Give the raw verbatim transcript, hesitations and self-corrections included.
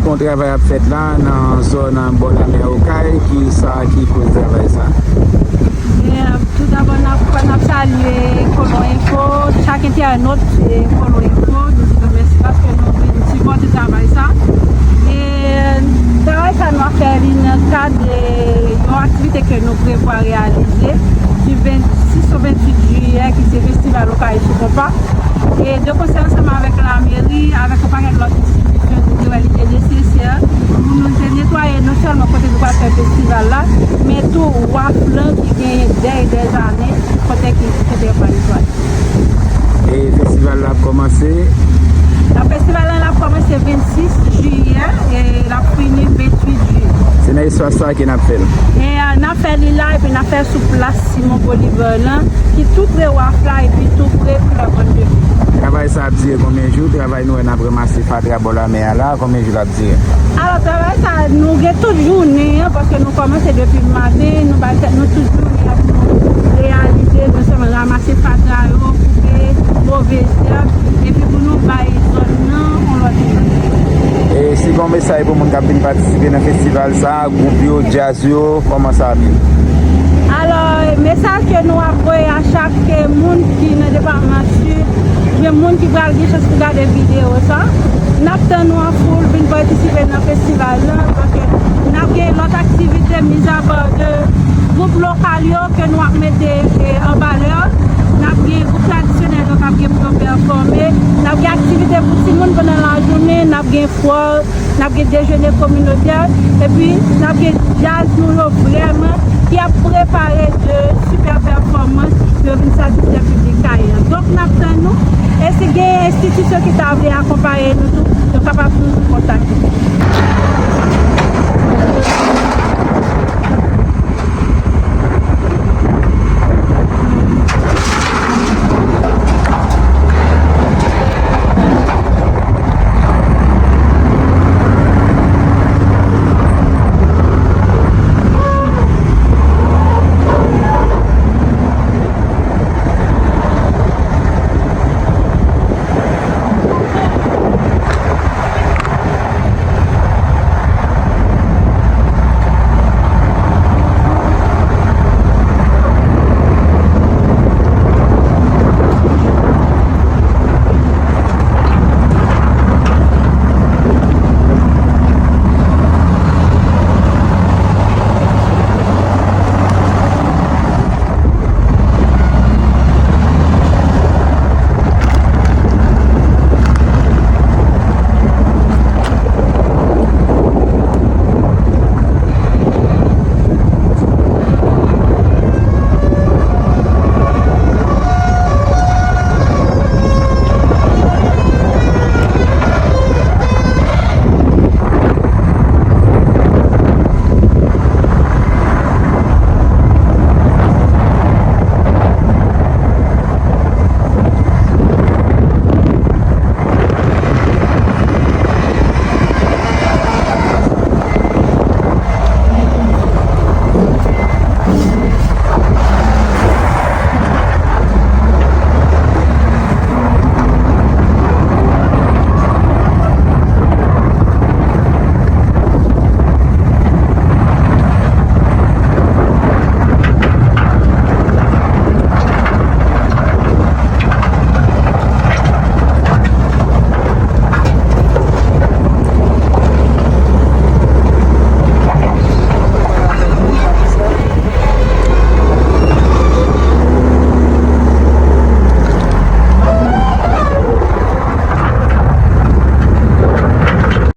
Kon travay ap fèt la nan zòn bò lanmè Okay, ki sa ki koz travay sa? Toudabò, n ap, n ap salye Kolon Enfo, chak entènot Kolon Enfo, nou di nou mèsi paske nou vin sipòte travay sa. E travay sa nou ap fè li nan kad yon aktivite ke nou prevwa reyalize di vennsis o venntuit jiyè, ki se festival Okay sou konpa. E de konsè ansanm avèk lameri, avèk yon pakèt lòt enstitisyon, nou te wè li te nesesè pou nou te netwaye non sèlman kote nou pral fè festival la, men tou waf lan ki genyen dèy dèzane, kote ki kote yo pa netwaye. E festival la ap kòmanse? Festival la ap kòmanse vennsis jiyè e l ap fini venntuit jiyè. Se nan espas sa ke n ap fè l? E n ap fè li la epi n ap fè sou plas Simon Bolivar lan, ki tou pre waf la epi tou pre Club Rendez-Vous. Travay sa ap dire konbyen jou? Travay nou wè n ap ranmase fatra bò lanmè a la, konbyen jou l ap dire? Alò, travay sa, nou gen tout jounen an, paske nou kòmanse depi maten, nou bay tèt nou tout jounen an pou nou reyalize, non sèlman ranmase fatra yo, koupe move zèb, epi pou nou bay zòn nan yon lòt imaj. E si gen yon mesaj pou moun k ap vin patisipe nan festival sa, gwoup yo, djaz yo, kòman sa ap ye? Alò, mesaj ke nou ap voye a chak moun ki nan depatman Sid, oubyen moun ki pral gen chans pou gade videyo sa, n ap tann nou an foul vin patisipe nan festival la, paske n ap gen lòt aktivite, mizapa de gwoup lokal yo ke nou ap mete an valè. N ap gen gwoup tradisyonèl yo k ap gen pou yo pèfòme. N ap gen aktivite pou timoun pandan lajounen, n ap gen fwa, n ap gen dejene kominotè, epi n ap gen djaz nou yo vrèman ki ap prepare de sipè pèfòmans pou yo vin satisfè piblik Kayè an. Donk, n ap tann nou. E si gen enstitisyon ki ta vle akonpaye nou tou, yo kapab toujou kontakte nou.